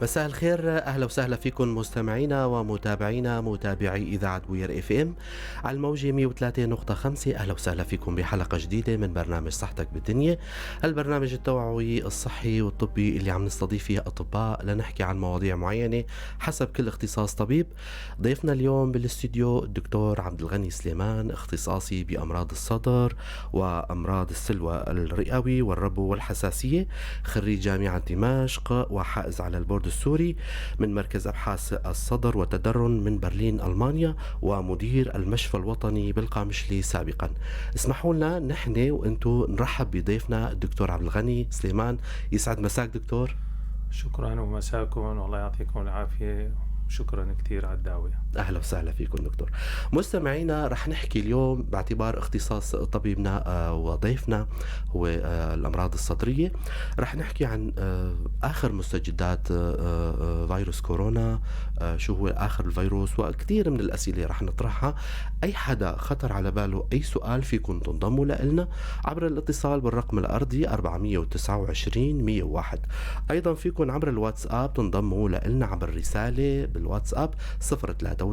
مساء الخير، اهلا وسهلا فيكم مستمعينا ومتابعينا متابعي اذاعة بوير FM على الموجه 103.5. اهلا وسهلا فيكم بحلقة جديدة من برنامج صحتك بالدنيا، البرنامج التوعوي الصحي والطبي اللي عم نستضيف فيه اطباء لنحكي عن مواضيع معينة حسب كل اختصاص طبيب. ضيفنا اليوم بالاستوديو الدكتور عبد الغني سليمان، اختصاصي بامراض الصدر وامراض السل الرئوي والربو والحساسيه، خريج جامعه دمشق وحائز على البورد السوري من مركز أبحاث الصدر والتدرن من برلين ألمانيا، ومدير المشفى الوطني بالقامشلي سابقا. اسمحوا لنا نحن وانتم نرحب بضيفنا الدكتور عبد الغني سليمان. يسعد مساك دكتور. شكرا ومساكم، والله يعطيكم العافية، شكرا كثير على الدعوة. اهلا وسهلا فيكم دكتور. مستمعينا، رح نحكي اليوم باعتبار اختصاص طبيبنا وضيفنا هو الامراض الصدريه، رح نحكي عن اخر مستجدات فيروس كورونا، شو هو اخر الفيروس، وكثير من الاسئلة رح نطرحها. اي حدا خطر على باله اي سؤال فيكم تنضموا لنا عبر الاتصال بالرقم الارضي 429 101. ايضا فيكم عبر الواتساب تنضموا لنا عبر رسالة بالواتساب 093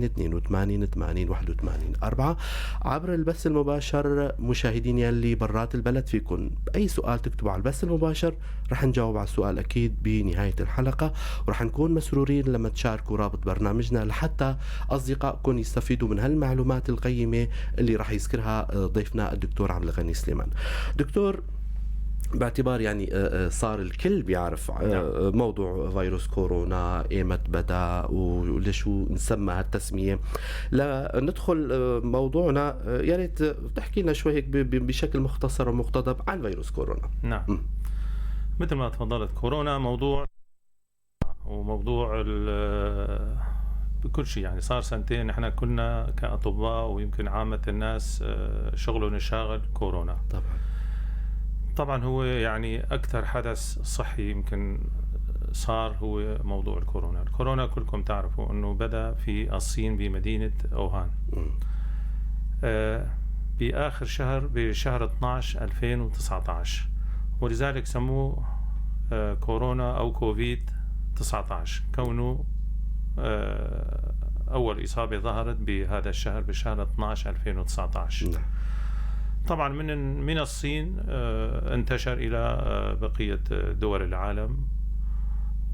82 80 81 4. عبر البث المباشر مشاهدين يلي برات البلد فيكم بأي سؤال تكتبوا على البث المباشر، رح نجاوب على السؤال أكيد بنهاية الحلقة. ورح نكون مسرورين لما تشاركوا رابط برنامجنا لحتى أصدقائكم يستفيدوا من هالمعلومات القيمة اللي رح يذكرها ضيفنا الدكتور عبد الغني سليمان. دكتور، باعتبار يعني صار الكل بيعرف موضوع فيروس كورونا، ايمت بدا ولشو نسمى هالتسميه، لندخل موضوعنا يا ريت تحكي لنا شوي هيك بشكل مختصر ومقتضب عن فيروس كورونا. نعم. مثل ما تفضلت، كورونا موضوع وموضوع بكل شيء، يعني صار سنتين نحن كنا كأطباء ويمكن عامة الناس شغلهم الشاغل كورونا. طبعا هو يعني أكثر حدث صحي يمكن صار هو موضوع الكورونا. الكورونا كلكم تعرفوا أنه بدأ في الصين بمدينة أوهان بآخر شهر، بشهر 12 2019، ولذلك سموه كورونا أو كوفيد 19، كونه أول إصابة ظهرت بهذا الشهر، بشهر 12 2019. طبعا من الصين انتشر الى بقية دول العالم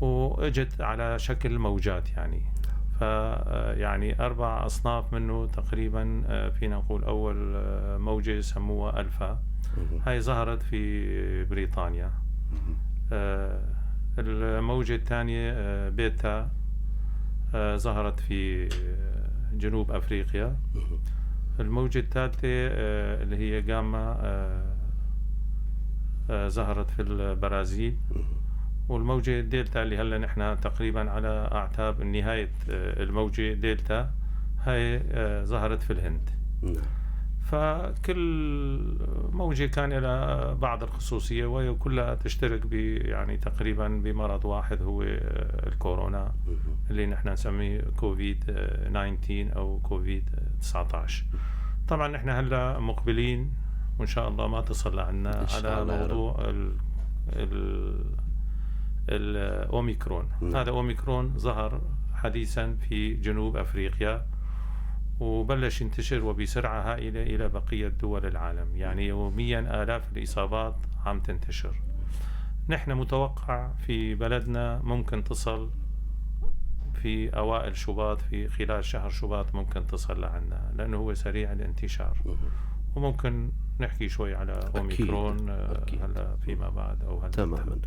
واجت على شكل موجات، يعني ف يعني اربع اصناف منه تقريبا. فينا نقول اول موجه سموها الفا، هاي ظهرت في بريطانيا. الموجه الثانية بيتا ظهرت في جنوب افريقيا. الموجة الثالثة اللي هي جاما ظهرت في البرازيل. والموجة دلتا اللي هلا نحن تقريبا على أعتاب نهاية الموجة دلتا، هاي ظهرت في الهند. فكل موجة كان لها بعض الخصوصية، وهي كلها تشترك ب يعني تقريبا بمرض واحد هو الكورونا اللي نحن نسميه كوفيد 19 أو كوفيد 19. طبعا نحن هلا مقبلين، وإن شاء الله ما تصل لعنا، إن شاء على الله يا رب. موضوع ال ال الأوميكرون. هذا أوميكرون ظهر حديثا في جنوب أفريقيا وبلش ينتشر وبسرعة هائلة إلى بقية دول العالم، يعني يوميا آلاف الإصابات عم تنتشر. نحن متوقع في بلدنا ممكن تصل في أوائل شباط، في خلال شهر شباط ممكن تصل لعنا، لأنه هو سريع الانتشار. وممكن نحكي شوي على أوميكرون هلا فيما بعد أو هلا. تماما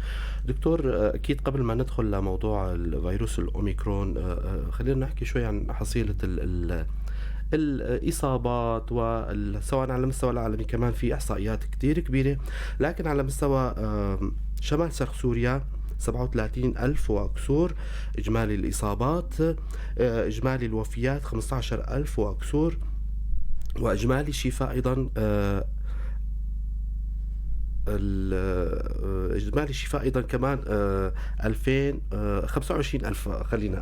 دكتور، اكيد قبل ما ندخل لموضوع الفيروس الاوميكرون خلينا نحكي شوي عن حصيله ال ال الإصابات، سواء على المستوى العالمي كمان في إحصائيات كتير كبيرة، لكن على مستوى شمال شرق سوريا 37 ألف وكسور إجمالي الإصابات، إجمالي الوفيات 15 ألف وكسور، وإجمالي الشفاء أيضا اجمالي الشفاء ايضا كمان 2000 25 الف، خلينا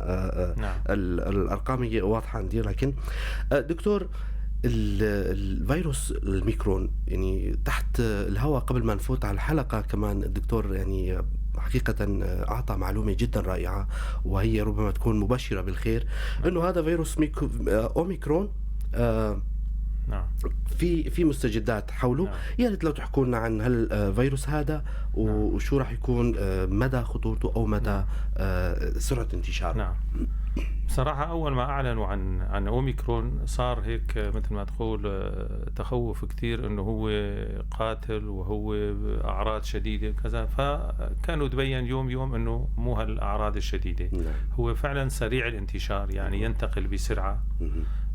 الارقام هي واضحة عندي. لكن دكتور، الفيروس الميكرون، يعني تحت الهواء قبل ما نفوت على الحلقة كمان الدكتور يعني حقيقة أعطى معلومة جدا رائعة، وهي ربما تكون مبشرة بالخير، أنه هذا فيروس أوميكرون نعم. في مستجدات حوله. نعم. يا ريت لو تحكوا لنا عن هالفيروس هذا وشو راح يكون مدى خطورته أو مدى نعم. سرعة انتشاره. نعم. بصراحة أول ما أعلنوا عن أوميكرون صار هيك مثل ما تقول تخوف كثير إنه هو قاتل وهو أعراض شديدة كذا، فكانوا تبين يوم يوم إنه مو هالأعراض الشديدة. نعم. هو فعلا سريع الانتشار، يعني ينتقل بسرعة،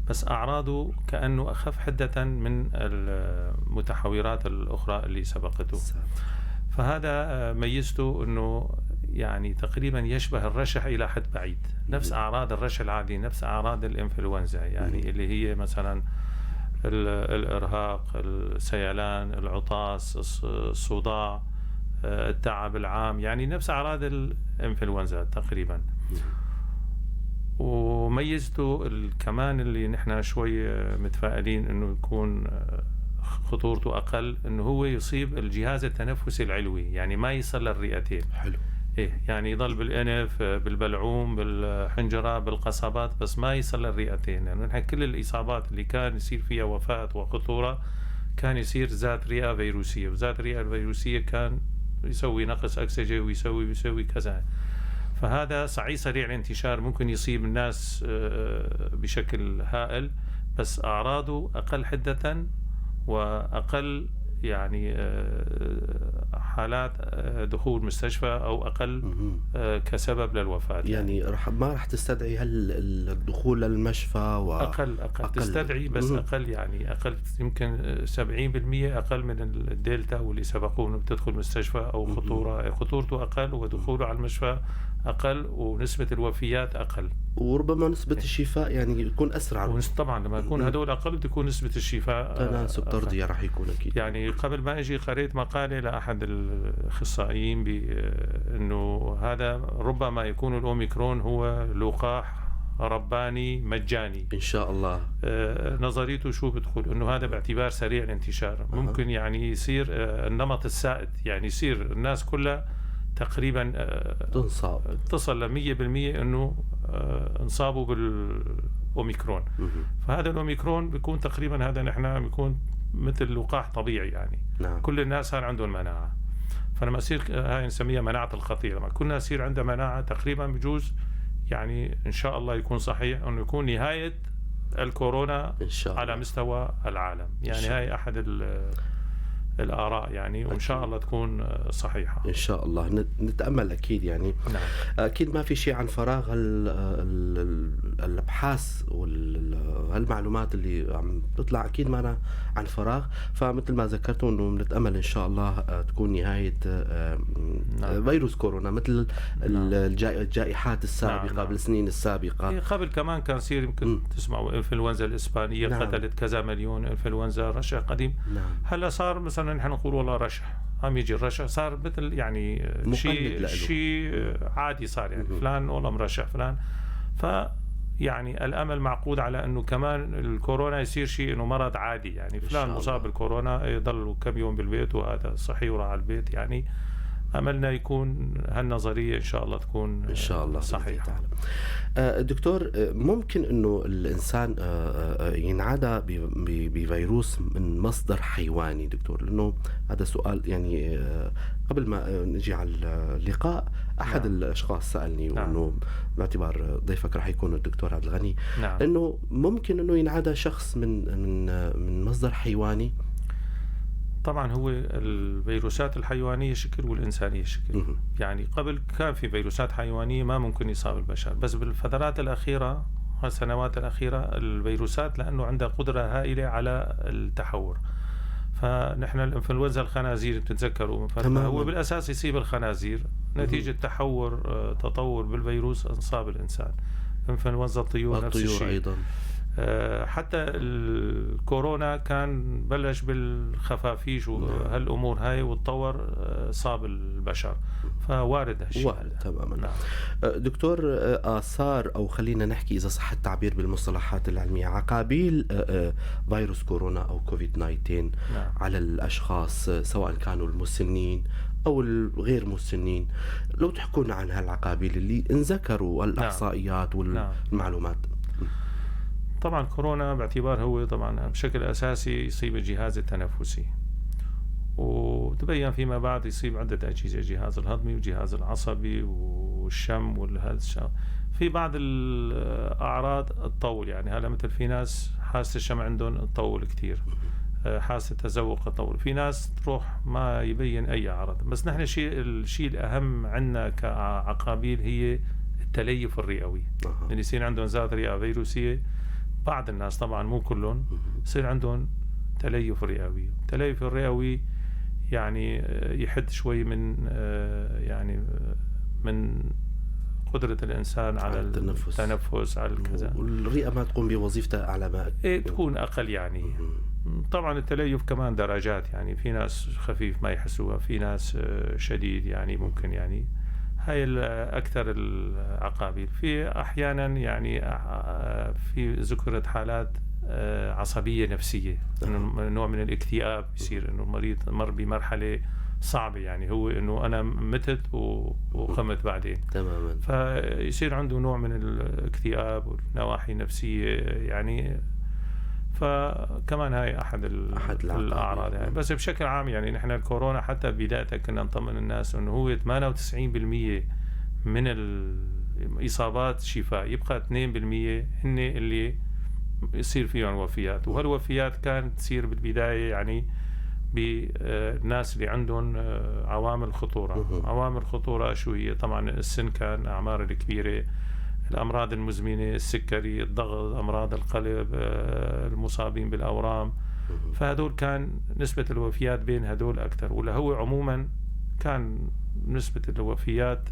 بس أعراضه كأنه أخف حدة من المتحورات الأخرى اللي سبقته. فهذا ميزته أنه يعني تقريبا يشبه الرشح إلى حد بعيد، نفس أعراض الرشح العادي، نفس أعراض الإنفلونزا، يعني اللي هي مثلا الإرهاق، السيلان، العطاس، الصداع، التعب العام، يعني نفس أعراض الإنفلونزا تقريبا. وميزته كمان اللي نحن شوي متفائلين انه يكون خطورته اقل، انه هو يصيب الجهاز التنفسي العلوي، يعني ما يصل للرئتين. حلو. ايه يعني يضل بالانف، بالبلعوم، بالحنجره، بالقصبات، بس ما يصل للرئتين، لانه نحن كل الاصابات اللي كان يصير فيها وفاه وخطورة كان يصير ذات رئه فيروسيه، وذات رئه الفيروسيه كان يسوي نقص اكسجين ويسوي كذا. فهذا صحيح سريع الانتشار، ممكن يصيب الناس بشكل هائل، بس أعراضه أقل حدة وأقل يعني حالات دخول مستشفى أو أقل كسبب للوفاة. يعني ما رح تستدعي الدخول للمشفى أقل تستدعي، بس أقل، يعني أقل يمكن 70% أقل من الدلتا واللي سبقوه بتدخل مستشفى أو خطورة، خطورته أقل ودخوله على المشفى أقل ونسبة الوفيات أقل، وربما نسبة الشفاء يعني يكون أسرع. طبعا لما يكون هدول أقل بتكون نسبة الشفاء تناسب طردية راح يكون أكيد. يعني قبل ما أجي قريت مقالة لأحد الأخصائيين بأنه هذا ربما يكون الأوميكرون هو لقاح رباني مجاني إن شاء الله. نظريته شو بتقول؟ إنه هذا باعتبار سريع الانتشار ممكن يعني يصير النمط السائد، يعني يصير الناس كلها تقريبا تنصاب، تصل ل 100% انه انصابوا بالاوميكرون. فهذا الاوميكرون بيكون تقريبا هذا نحن بيكون مثل لقاح طبيعي، يعني نعم. كل الناس صار عندهم مناعة، فلما يصير هاي نسميها مناعة الخطيرة، لما كل الناس يصير عندها مناعة تقريبا بجوز يعني ان شاء الله يكون صحيح انه يكون نهاية الكورونا إن شاء الله على مستوى العالم. يعني هاي احد الآراء يعني، وإن شاء الله تكون صحيحة إن شاء الله، نتأمل أكيد يعني. نعم. أكيد ما في شيء عن فراغ الأبحاث والمعلومات اللي عم تطلع أكيد ما عن فراغ، فمثل ما ذكرتوا إنه نتأمل إن شاء الله تكون نهاية نعم. فيروس كورونا مثل نعم. الجائحات السابقة. نعم. بالسنين السابقة قبل كمان كان يصير يمكن تسمعوا إنفلونزا الإسبانية. نعم. قتلت كذا مليون، إنفلونزا رشح قديم. نعم. هلا صار مثلا نحن نقول والله رشح، عم يجي الرشح صار مثل يعني شيء عادي صار، يعني فلان والله مرشح فلان. ف يعني الامل معقود على انه كمان الكورونا يصير شيء انه مرض عادي، يعني فلان مصاب بالكورونا يضل كم يوم بالبيت وهذا صحي وراح على البيت. يعني املنا يكون هالنظريه ان شاء الله تكون ان شاء الله صحيحه. دكتور، ممكن انه الانسان ينعدى بفيروس من مصدر حيواني دكتور؟ لانه هذا سؤال يعني قبل ما نجي على اللقاء احد نعم. الاشخاص سالني، نعم. وانه باعتبار ضيفك راح يكون الدكتور عبد الغني، نعم. انه ممكن انه ينعدى شخص من من من مصدر حيواني. طبعا هو الفيروسات الحيوانية شكل والإنسانية شكل. يعني قبل كان في فيروسات حيوانية ما ممكن يصاب البشر، بس بالفترات الأخيرة السنوات الأخيرة الفيروسات لأنه عندها قدرة هائلة على التحور. فنحن الإنفلونزا الخنازير بتتذكروا، هو بالأساس يصيب الخنازير، نتيجة تحور تطور بالفيروس انصاب الإنسان. إنفلونزا الطيور نفس الشيء أيضا. حتى الكورونا كان بلش بالخفافيش وهالأمور هاي وتطور صاب البشر، فوارد هالشيء. وارد تماما. نعم. دكتور، آثار أو خلينا نحكي إذا صح التعبير بالمصطلحات العلمية عقابيل فيروس كورونا أو كوفيد 19 نعم. على الأشخاص سواء كانوا المسنين أو الغير مسنين. لو تحكونا عن هالعقابيل اللي انذكروا الإحصائيات والمعلومات. طبعا كورونا باعتبار هو طبعا بشكل أساسي يصيب الجهاز التنفسي، وتبين فيما بعد يصيب عدة أجهزة، الجهاز الهضمي والجهاز العصبي والشم والهذا. في بعض الأعراض تطول، يعني هلا مثل في ناس حاسة الشم عندهم تطول كتير، حاسة التذوق تطول، في ناس تروح ما يبين أي عرض. بس نحن الشيء الأهم عندنا كعقابيل هي التليف الرئوي، اللي يصير عندهم ذات رئة فيروسية. بعض الناس طبعا مو كلهم يصير عندهم تليف رئوي. التليف الرئوي يعني يحد شوي من يعني من قدرة الإنسان على التنفس على الكذا، والرئة ما تقوم بوظيفتها على ما تكون أقل يعني. طبعا التليف كمان درجات، يعني في ناس خفيف ما يحسوها، في ناس شديد يعني ممكن يعني هاي أكثر العقابيل. في أحيانا يعني في ذكرت حالات عصبية نفسية، إنه نوع من الاكتئاب يصير، إنه المريض مر بمرحلة صعبة، يعني هو إنه أنا متت وقمت بعدين. تماما. فيصير عنده نوع من الاكتئاب والنواحي النفسية يعني، فكمان هاي أحد الأعراض يعني. بس بشكل عام يعني نحن الكورونا حتى بدايتها كنا نطمن الناس إنه هو 98% من الإصابات شفاء، يبقى 2% هن اللي يصير فيهم وفيات. وهالوفيات كانت تصير بالبداية يعني بالناس اللي عندهم عوامل خطورة. عوامل خطورة شو هي؟ طبعا السن، كان أعمار الكبيرة، الأمراض المزمنة، السكري، الضغط، أمراض القلب، المصابين بالأورام. فهدول كان نسبة الوفيات بين هدول أكثر. ولا هو عموما كان نسبة الوفيات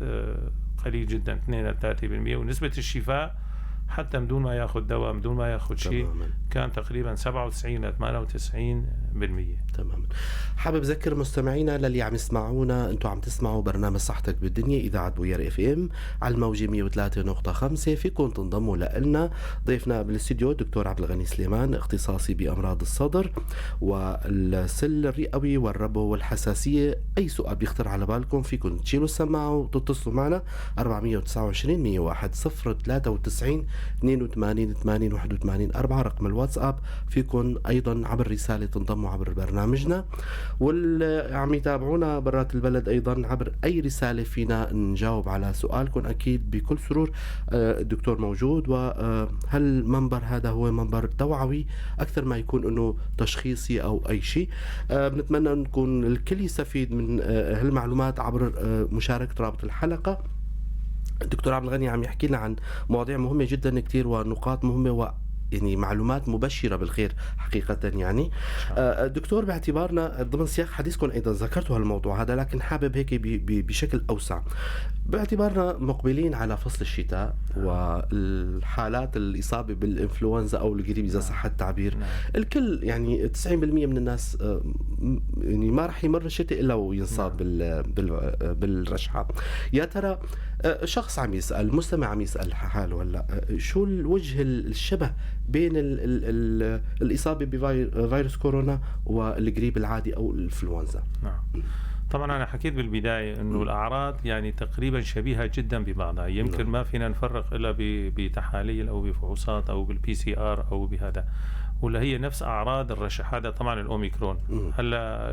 قليل جدا، 2 إلى 3%، ونسبة الشفاء حتى بدون ما ياخذ دواء، بدون ما ياخذ شيء، كان تقريبا 97 ل 98%. تماما. حابب ذكر مستمعينا للي عم يسمعونا، انتم عم تسمعوا برنامج صحتك بالدنيا، اذاعه بوير FM على الموجه 103.5. فيكم تنضموا لنا. ضيفنا بالاستديو دكتور عبد الغني سليمان، اختصاصي بامراض الصدر والسل الرئوي والربو والحساسيه. اي سؤال بيخطر على بالكم فيكم تشيلوا السماعه وتتصلوا معنا 429 101 093 82 80 81 4 رقم الواتساب. فيكم ايضا عبر رساله تنضموا عبر برنامجنا، واللي عم يتابعونا برات البلد ايضا عبر اي رساله فينا نجاوب على سؤالكم اكيد بكل سرور. الدكتور موجود، وهالمنبر هذا هو منبر توعوي اكثر ما يكون انه تشخيصي او اي شيء. بنتمنى ان نكون الكل يستفيد من هالمعلومات عبر مشاركه رابط الحلقه. الدكتور عبد الغني عم يحكي لنا عن مواضيع مهمة جدا كتير ونقاط مهمة يعني معلومات مبشرة بالخير حقيقة يعني. دكتور، باعتبارنا ضمن سياق حديثكم أيضا ذكرتوا هالموضوع هذا، لكن حابب هيك بشكل أوسع، باعتبارنا مقبلين على فصل الشتاء والحالات الإصابة بالإنفلونزا أو الجريب إذا صح التعبير، الكل يعني 90% من الناس يعني ما رح يمر الشتاء إلا وينصاب بالرشحة. يا ترى شخص عم يسأل، مستمع عم يسأل حاله هلا، شو الوجه الشبه بين ال ال ال الإصابة بفيروس كورونا والجريب العادي أو الإنفلونزا؟ نعم. طبعا أنا حكيت بالبداية أنه الأعراض يعني تقريبا شبيهة جدا ببعضها، يمكن ما فينا نفرق إلا بتحاليل أو بفحوصات أو بال PCR أو بهذا، ولا هي نفس أعراض الرشح. هذا طبعا الأوميكرون. هلا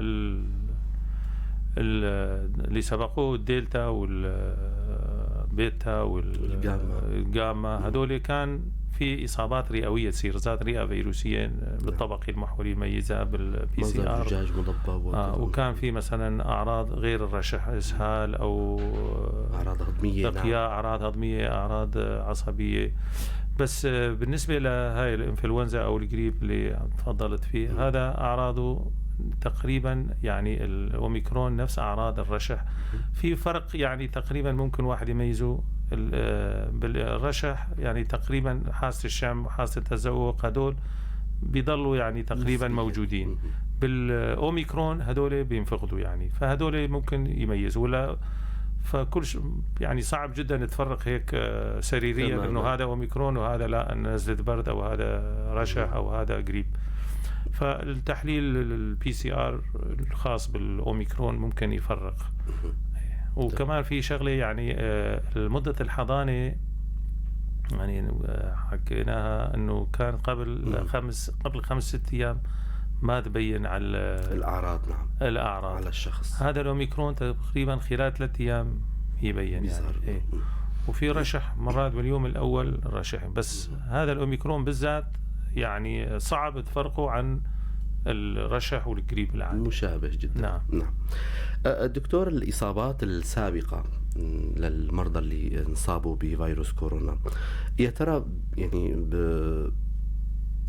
اللي سبقوه الدلتا والبيتا والجاما، هذول كان في إصابات رئوية تصير، ذات رئة فيروسية بالطبقي المحوري يميزها بال PCR، وكان في مثلا أعراض غير الرشح، إسهال أو أعراض هضمية، تقياء، أعراض هضمية، أعراض عصبية. بس بالنسبة لهاي الإنفلونزا أو الجريب اللي تفضلت فيه، هذا أعراضه تقريبا يعني الأوميكرون نفس أعراض الرشح. في فرق يعني تقريبا ممكن واحد يميزه بالرشح، يعني تقريبا حاسة الشم وحاسة التذوق هدول بيضلوا يعني تقريبا موجودين. بالأوميكرون هدول بينفقدوا يعني، فهدول ممكن يميزوا. ولا فكل يعني صعب جدا تفرق هيك سريريا انه هذا اوميكرون وهذا لا، نزلة برد او هذا رشح او هذا جريب. فالتحليل ال PCR الخاص بالاوميكرون ممكن يفرق. وكمان في شغله يعني مده الحضانة يعني حكيناها انه كان قبل 5-6 ايام ما تبين على الاعراض. نعم، الاعراض على الشخص. هذا الاوميكرون تقريبا خلال 3 ايام يبين يعني. إيه. وفي رشح مرات باليوم الاول رشح، بس هذا الاوميكرون بالذات يعني صعب تفرقه عن الرشح والقريب العادي، مشابه جدا. نعم. نعم. دكتور، الإصابات السابقة للمرضى اللي انصابوا بفيروس كورونا، يا ترى يعني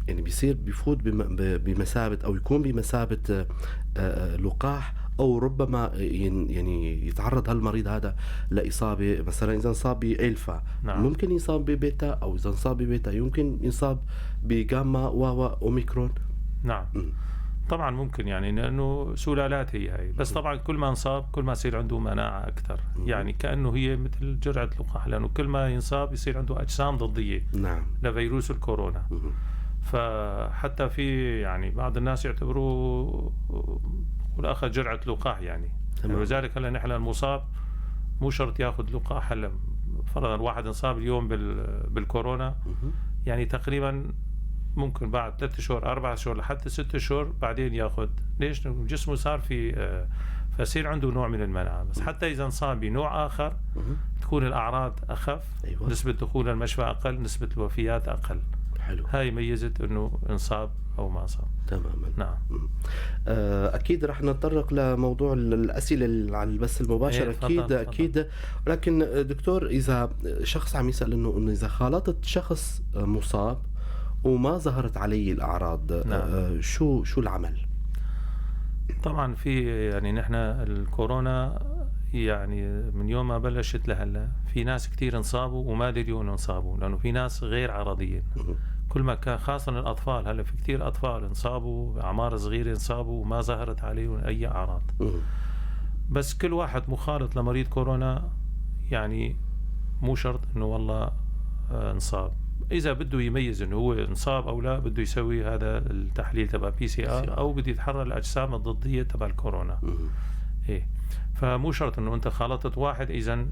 يعني بيصير بيفوت بمثابة أو يكون بمثابة لقاح، أو ربما يعني يتعرض هالمريض هذا لإصابة، مثلا إذا انصاب بألفا. نعم. ممكن يصاب ببيتا، أو إذا انصاب ببيتا يمكن يصاب بجاما وأوميكرون. نعم. طبعا ممكن، يعني لانه سلالات هي هاي، بس طبعا كل ما انصاب كل ما يصير عنده مناعة اكثر، يعني كانه هي مثل جرعة لقاح، لانه كل ما ينصاب يصير عنده اجسام ضديه. نعم. لفيروس الكورونا. فحتى في يعني بعض الناس يعتبروه اخذ جرعة لقاح يعني. ولذلك هلا نحن المصاب مو شرط ياخذ لقاح. هلا فرضا واحد انصاب اليوم بالكورونا، يعني تقريبا ممكن بعد 3 شهور 4 شهور لحتى 6 شهور بعدين ياخذ. ليش؟ جسمه صار في، فصير عنده نوع من المناعة. بس حتى اذا انصاب بنوع اخر تكون الاعراض اخف. أيوة. نسبه دخول المشفى اقل، نسبه الوفيات اقل. حلو. هاي ميزت انه انصاب او ما انصاب. تماما. نعم. اكيد رح نتطرق لموضوع الاسئلة على البث المباشر. إيه، اكيد. تفضل. اكيد. ولكن دكتور، اذا شخص عم يسال انه اذا خالطت شخص مصاب وما ظهرت علي الاعراض. نعم. شو العمل؟ طبعا في يعني نحن الكورونا يعني من يوم ما بلشت لهلا في ناس كثير انصابوا وما دريوا انه انصابوا، لانه في ناس غير عرضيين. كل ما كان، خاصة الأطفال، هلا في كثير أطفال انصابوا بأعمار صغيرة، انصابوا وما ظهرت عليهم أي أعراض. بس كل واحد مخالط لمريض كورونا يعني مو شرط إنه والله انصاب. إذا بده يميز إنه هو انصاب أو لا، بده يسوي هذا التحليل تبع PCR، أو بده يتحرى الأجسام الضدية تبع الكورونا. إيه، فمو شرط إنه أنت خالطت واحد إذا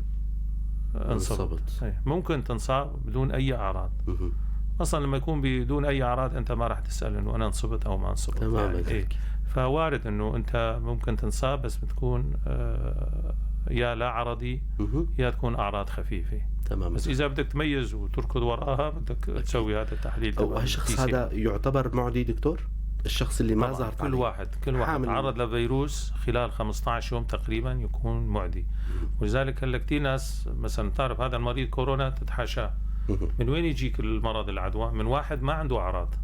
انصبت. إيه. ممكن تنصاب بدون أي أعراض. اصلا لما يكون بدون اي اعراض انت ما راح تسال انه انا انصبت او ما انصبت. تماما. يعني إيه. فوارد انه انت ممكن تنصاب بس بتكون يا لا عرضي يا تكون اعراض خفيفة. تماما. بس اذا بدك تميز وتركض وراها بدك تسوي هذا التحليل. او هالشخص هذا يعتبر معدي دكتور؟ الشخص اللي ما ظهرت عليه. كل واحد تعرض لفيروس خلال 15 يوم تقريبا يكون معدي. ولذلك هلا كثير ناس مثلا تعرف هذا المريض كورونا تتحاشاه. من وين يجيك المرض العدوى؟ من واحد ما عنده اعراض.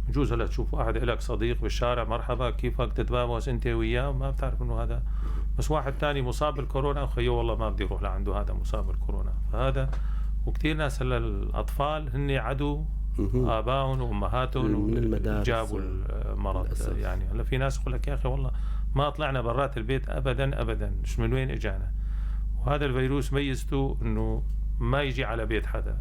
بجوز هلا تشوف واحد لك صديق بالشارع، مرحبا كيفك، تتباوس انت وياه، ما بتعرف انه هذا. بس واحد ثاني مصاب بالكورونا، خيو والله ما بدي اروح لعنده، هذا مصاب بالكورونا. فهذا، وكثير ناس هلا الاطفال هن عدو ابائهم وامهاتهم جابوا المرض. يعني هلا في ناس يقول لك يا اخي والله ما طلعنا برات البيت ابدا ابدا، مش من وين اجانا؟ وهذا الفيروس ميزته انه ما يجي على بيت حدا،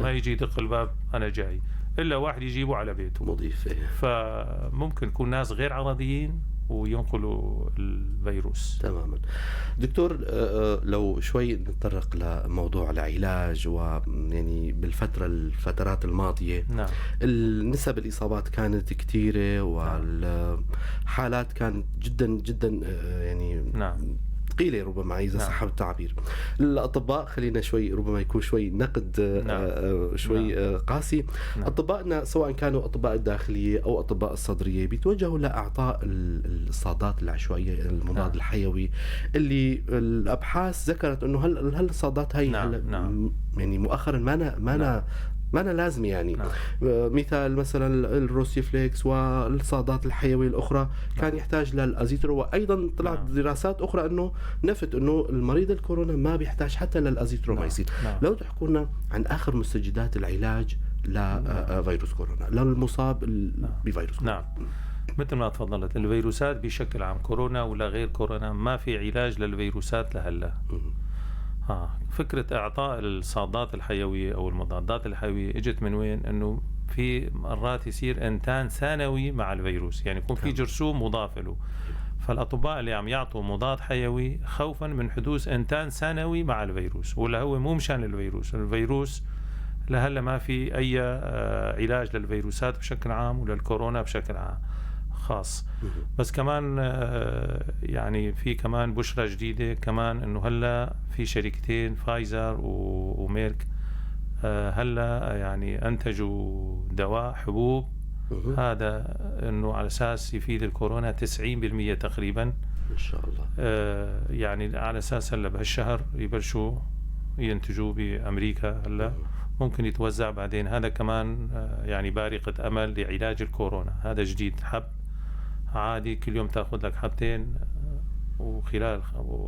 ما يجي يدق الباب انا جاي، الا واحد يجيبه على بيته مضيف. فممكن يكون ناس غير عرضيين وينقلوا الفيروس. تماما. دكتور، لو شوي نتطرق لموضوع العلاج، ويعني بالفترة الفترات الماضية. نعم. النسب الإصابات كانت كثيرة، والحالات كانت جدا جدا يعني. نعم. ثقيلة ربما إذا نعم. صح التعبير. الأطباء، خلينا شوي ربما يكون شوي نقد. نعم. شوي نعم. قاسي. نعم. أطبائنا سواء كانوا أطباء الداخلية أو أطباء الصدرية بيتوجهوا لإعطاء الصادات العشوائية، المضاد نعم. الحيوي، اللي الأبحاث ذكرت إنه هالصادات هي نعم. نعم. يعني مؤخرا ما أنا لازم يعني. نعم. مثال مثلا الروسيفليكس والصادات الحيوية الأخرى كان نعم. يحتاج للأزيترو، وأيضا طلعت نعم. دراسات أخرى أنه نفت أنه المريض الكورونا ما بيحتاج حتى للأزيترومايسين. نعم. لو تحكوا لنا عن آخر مستجدات العلاج لفيروس كورونا، للمصاب بفيروس كورونا. نعم. مثل ما تفضلت، الفيروسات بشكل عام كورونا ولا غير كورونا ما في علاج للفيروسات لهلا. فكرة إعطاء الصادات الحيوية أو المضادات الحيوية إجت من وين؟ إنه في مرات يصير انتان ثانوي مع الفيروس، يعني يكون في جرثوم مضاف له. فالاطباء اللي عم يعطوا مضاد حيوي خوفا من حدوث انتان ثانوي مع الفيروس، ولا هو مو مشان الفيروس. الفيروس لهلا ما في اي علاج للفيروسات بشكل عام وللكورونا بشكل عام خاص. بس كمان يعني في كمان بشرى جديدة كمان، انه هلا في شركتين فايزر وميرك هلا يعني انتجوا دواء حبوب، هذا انه على اساس يفيد الكورونا 90% تقريبا ان شاء الله. يعني على اساس هلا بهالشهر يبلشوا ينتجوه بامريكا، هلا ممكن يتوزع بعدين. هذا كمان يعني بارقة امل لعلاج الكورونا. هذا جديد، حب عادي كل يوم تاخذ لك حبتين، وخلال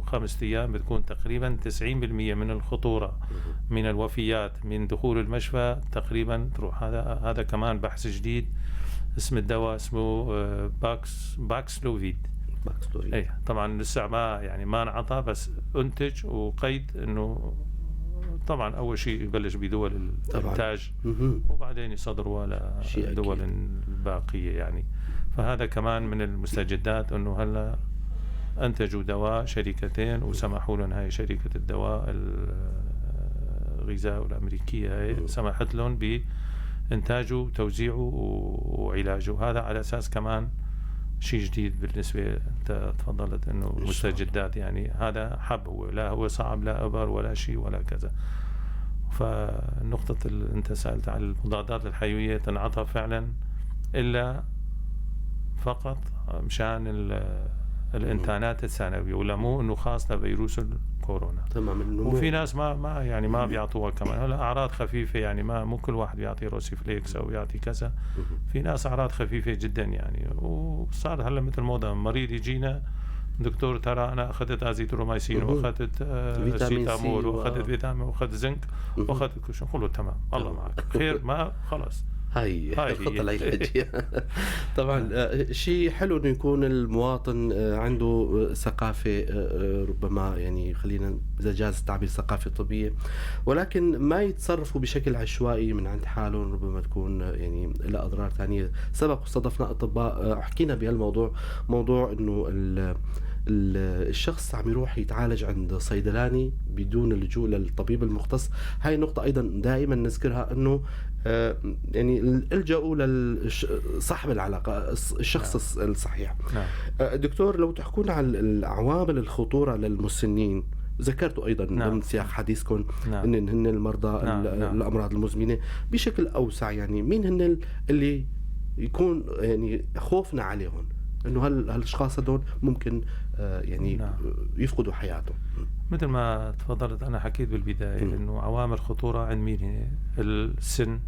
5 ايام بتكون تقريبا 90% من الخطورة من الوفيات من دخول المشفى تقريبا تروح. هذا كمان بحث جديد، اسم الدواء اسمه باكسلوفيد. باكسلوفيد. اي طبعا لسه ما يعني ما انعطى، بس انتج وقيد انه طبعا اول شيء يبلش بدول الانتاج وبعدين يصدروها للدول الباقية يعني. فهذا كمان من المستجدات، انه هلا انتجوا دواء شركتين وسمحوا لهم، هاي شركة الدواء الغذاء الامريكية هاي سمحت لهم بانتاجه وتوزيعه وعلاجه. هذا على اساس كمان شيء جديد بالنسبة، انت تفضلت انه مستجدات يعني. هذا حب، هو لا هو صعب، لا ابر ولا شيء ولا كذا. فالنقطه اللي انت سالت عن المضادات الحيوية تنعطى فعلا الا فقط مشان الانتانات الثانوية، ولا مو انه خاص لفيروس الكورونا. تمام. وفي ناس ما يعني ما بيعطوها كمان، هلا اعراض خفيفة يعني، ما مو كل واحد بيعطي روسيفليكس او يعطي كذا. في ناس اعراض خفيفة جدا يعني، وصار هلا مثل موضة، مريض يجينا دكتور ترى انا اخذت ازيترومايسين واخذت سيتامول واخذت فيتامين واخذت زنك واخذت كل شيء، نقول له تمام الله معك خير، ما خلص هاي الخطة العلاجية. طبعا شيء حلو انه يكون المواطن عنده ثقافة، ربما يعني خلينا اذا جاز التعبير ثقافة طبية، ولكن ما يتصرفوا بشكل عشوائي من عند حالهم، ربما تكون يعني لها اضرار ثانية. سبق واستضفنا اطباء حكينا بهالموضوع، موضوع انه الشخص عم يروح يتعالج عند صيدلاني بدون اللجوء للطبيب المختص. هاي النقطة أيضا دائما نذكرها، أنه يعني الجأوا لصاحب العلاقة، الشخص الصحيح. نعم. دكتور لو تحكونا عن العوامل الخطورة للمسنين، ذكرتوا أيضا ضمن سياق حديثكم إن هن المرضى الأمراض المزمنة بشكل أوسع، يعني مين هن اللي يكون يعني خوفنا عليهم انه هالاشخاص هدول ممكن يعني يفقدوا حياتهم؟ مثل ما تفضلت انا حكيت بالبداية انه عوامل خطورة عند مين هي؟ السن،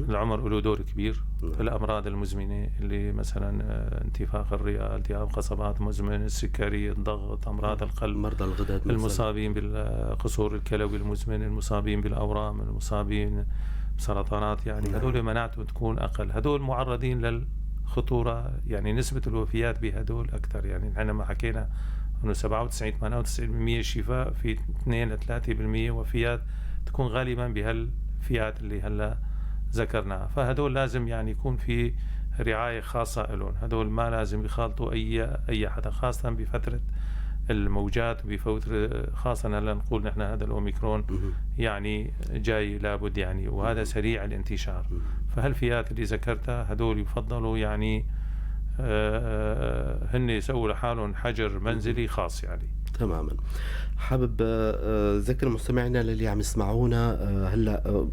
العمر له دور كبير. الامراض المزمنة اللي مثلا انتفاخ الرئة، التهاب قصبات مزمن، السكري، الضغط، امراض القلب، مرضى الغدد، المصابين بالقصور الكلوي المزمن، المصابين بالاورام، المصابين بسرطانات، يعني هدول مناعتهم تكون اقل، هدول معرضين للخطوره، يعني نسبه الوفيات بهدول اكثر. يعني نحن ما حكينا انه 97 98% شفاء، في 2 ل 3% وفيات تكون غالبا بهالفئات اللي هلا ذكرناها. فهدول لازم يعني يكون في رعاية خاصة لهم، هدول ما لازم يخالطوا أي حدا، خاصة بفترة الموجات، بفترة خاصة هلا نقول نحن هذا الأوميكرون يعني جاي لابد يعني، وهذا سريع الانتشار. فهالفئات اللي ذكرتها هدول يفضلوا يعني هن يسووا لحالهم حجر منزلي خاص يعني. تماما. حابب ذكر مستمعينا للي عم يسمعونا هلا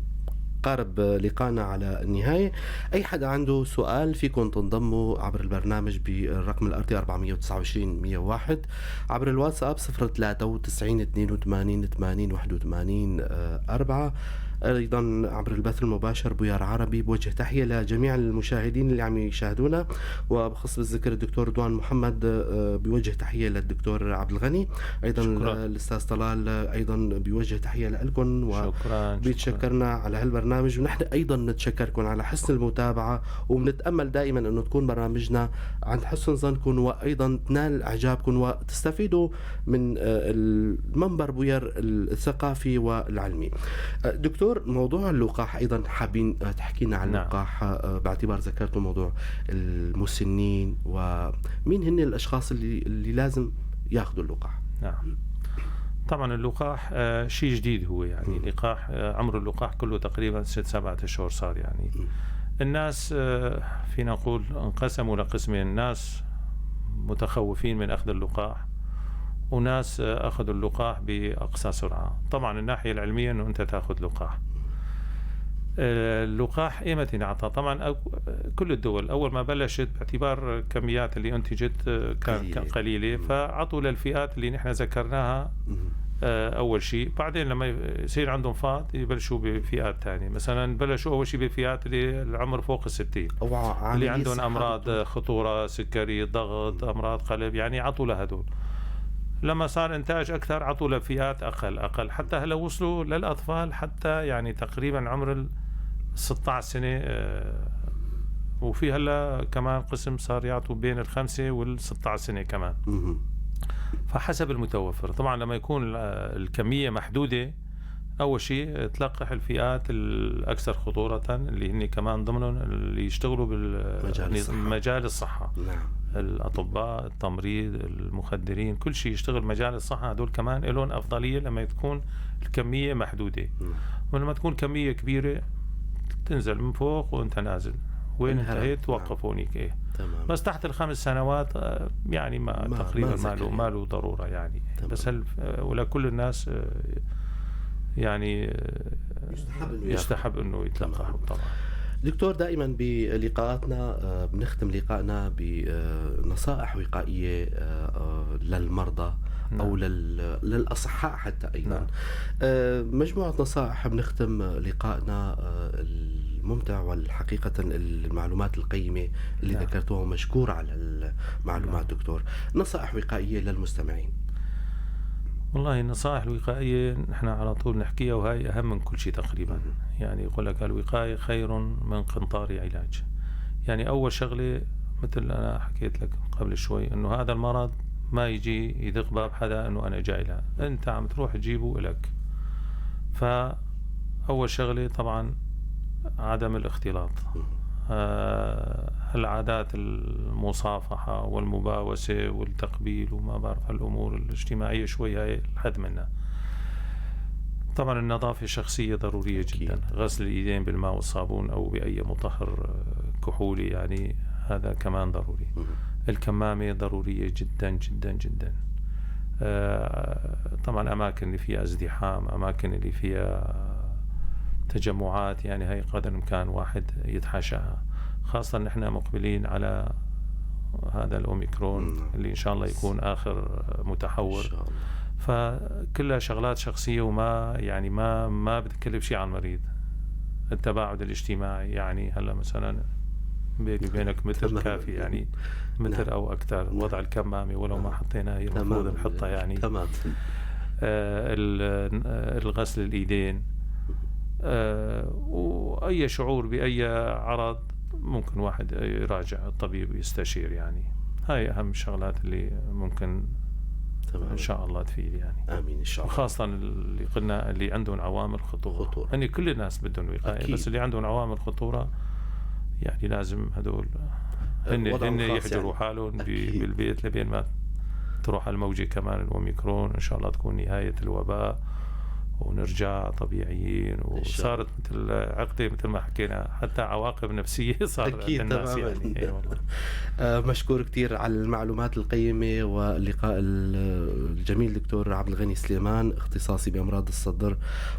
قارب لقانا على النهاية، أي حدا عنده سؤال فيكم تنضموا عبر البرنامج بالرقم الأرضي 429 101، عبر الواتساب 093 82 80 81 4، أيضا عبر البث المباشر بويار عربي. بوجه تحية لجميع المشاهدين اللي عم يشاهدونا، وبخص بالذكر الدكتور رضوان محمد، بوجه تحية للدكتور عبد الغني، أيضا الأستاذ طلال أيضا بوجه تحية لكم، وبيتشكرنا على هالبرنامج، ونحن أيضا نتشكركم على حسن المتابعة، وبنتأمل دائما أنه تكون برامجنا عند حسن ظنكم، وأيضا تنال إعجابكم وتستفيدوا من المنبر بويار الثقافي والعلمي. دكتور دكتور، موضوع اللقاح ايضا حابين تحكينا عن اللقاح. باعتبار ذكرتوا موضوع المسنين، ومين هن الاشخاص اللي لازم ياخذوا اللقاح؟ نعم، طبعا اللقاح شيء جديد هو، يعني لقاح عمر اللقاح كله تقريبا 6-7 اشهر صار. يعني الناس فينا نقول انقسموا لقسمين، الناس متخوفين من اخذ اللقاح، وناس اخذوا اللقاح باقصى سرعة. طبعا الناحية العلمية انه انت تاخذ لقاح. اللقاح ايمتى انعطى؟ طبعا كل الدول اول ما بلشت باعتبار كميات اللي انتجت كانت قليله، فعطوا للفئات اللي نحن ذكرناها اول شيء. بعدين لما يصير عندهم فاض يبلشوا بفئات ثانية. مثلا بلشوا اول شيء بفئات اللي العمر فوق 60، اللي عندهم امراض خطورة، سكري، ضغط، امراض قلب، يعني عطوا لهدول. لما صار انتاج اكثر عطوا لفئات اقل اقل، حتى هلا وصلوا للاطفال، حتى يعني تقريبا عمر 16 سنة. وفي هلا كمان قسم صار يعطوا بين 5 وال16 سنة كمان. فحسب المتوفر. طبعا لما يكون الكمية محدودة اول شيء تلقح الفئات الاكثر خطورة، اللي هن كمان ضمنهم اللي يشتغلوا بالمجال الصحة. نعم. الاطباء، التمريض، المخدرين، كل شيء يشتغل مجال الصحة، هدول كمان لهم افضلية لما تكون الكمية محدودة. ولما تكون كمية كبيرة تنزل من فوق وانت نازل، وين انتهيت توقف هونيك. ايه تمام. بس تحت 5 سنوات يعني ما تقريبا ما له ضرورة يعني. تمام. بس ولا كل الناس يعني يستحب انه يتلقحوا طبعا. دكتور، دائما بلقاءاتنا بنختم لقائنا بنصائح وقائيه للمرضى. نعم. او للاصحاء حتى ايضا. نعم. مجموعة نصائح بنختم لقائنا الممتع والحقيقة المعلومات القيمة اللي نعم. ذكرتوها، مشكور على المعلومات. نعم. دكتور، نصائح وقائيه للمستمعين. والله النصائح الوقائية نحن على طول نحكيها، وهي أهم من كل شيء تقريبا. يعني يقول لك الوقاية خير من قنطار علاج. يعني أول شغلة مثل أنا حكيت لك قبل شوي، أنه هذا المرض ما يجي يدق باب حدا أنه أنا جاي له، أنت عم تروح تجيبه لك. فأول شغلة طبعا عدم الاختلاط، العادات المصافحة والمباوسة والتقبيل وما بعرف هالأمور الاجتماعية شوي هاي الحد منها. طبعا النظافة الشخصية ضرورية جدا، غسل الإيدين بالماء والصابون أو بأي مطهر كحولي، يعني هذا كمان ضروري. الكمامة ضرورية جدا جدا جدا. طبعا أماكن اللي فيها ازدحام، أماكن اللي فيها تجمعات، يعني هاي قدر الإمكان واحد يتحاشاها، خاصة نحن مقبلين على هذا الأوميكرون اللي إن شاء الله يكون آخر متحور. فكلها شغلات شخصية، وما يعني ما بتكلف شيء على المريض. التباعد الاجتماعي، يعني هلا مثلا بيني وبينك متر كافي، يعني متر. نعم. أو أكثر. وضع الكمامة ولو ما حطيناها هي المفروض نحطها يعني. تمام. الغسل الإيدين، وأي شعور بأي عرض ممكن واحد يراجع الطبيب ويستشير. يعني هاي أهم الشغلات اللي ممكن. تمام. إن شاء الله تفيد يعني. آمين إن شاء الله. وخاصة اللي قلنا اللي عندهم عوامل خطورة. يعني كل الناس بدهم وقاية، بس اللي عندهم عوامل خطورة يعني لازم هدول هن يحجروا يعني حالهم بالبيت لبين ما تروح الموجة كمان الأوميكرون. إن شاء الله تكون نهاية الوباء ونرجع طبيعيين. وصارت مثل عقدة مثل ما حكينا، حتى عواقب نفسية صارت عند الناس يعني. اي والله. مشكور كثير على المعلومات القيمة واللقاء الجميل دكتور عبد الغني سليمان، اختصاصي بأمراض الصدر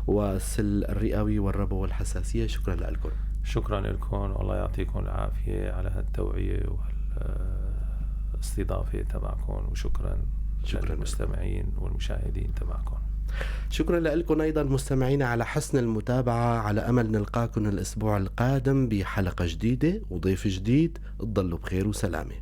والسل الرئوي والربو والحساسية. شكرا لكم. شكرا لكم، والله يعطيكم العافية على هالتوعية وهالاستضافة تبعكم، وشكرا للمستمعين والمشاهدين تبعكم. شكرا لكم أيضا مستمعينا على حسن المتابعة، على أمل نلقاكم الأسبوع القادم بحلقة جديدة وضيف جديد. تضلوا بخير وسلامة.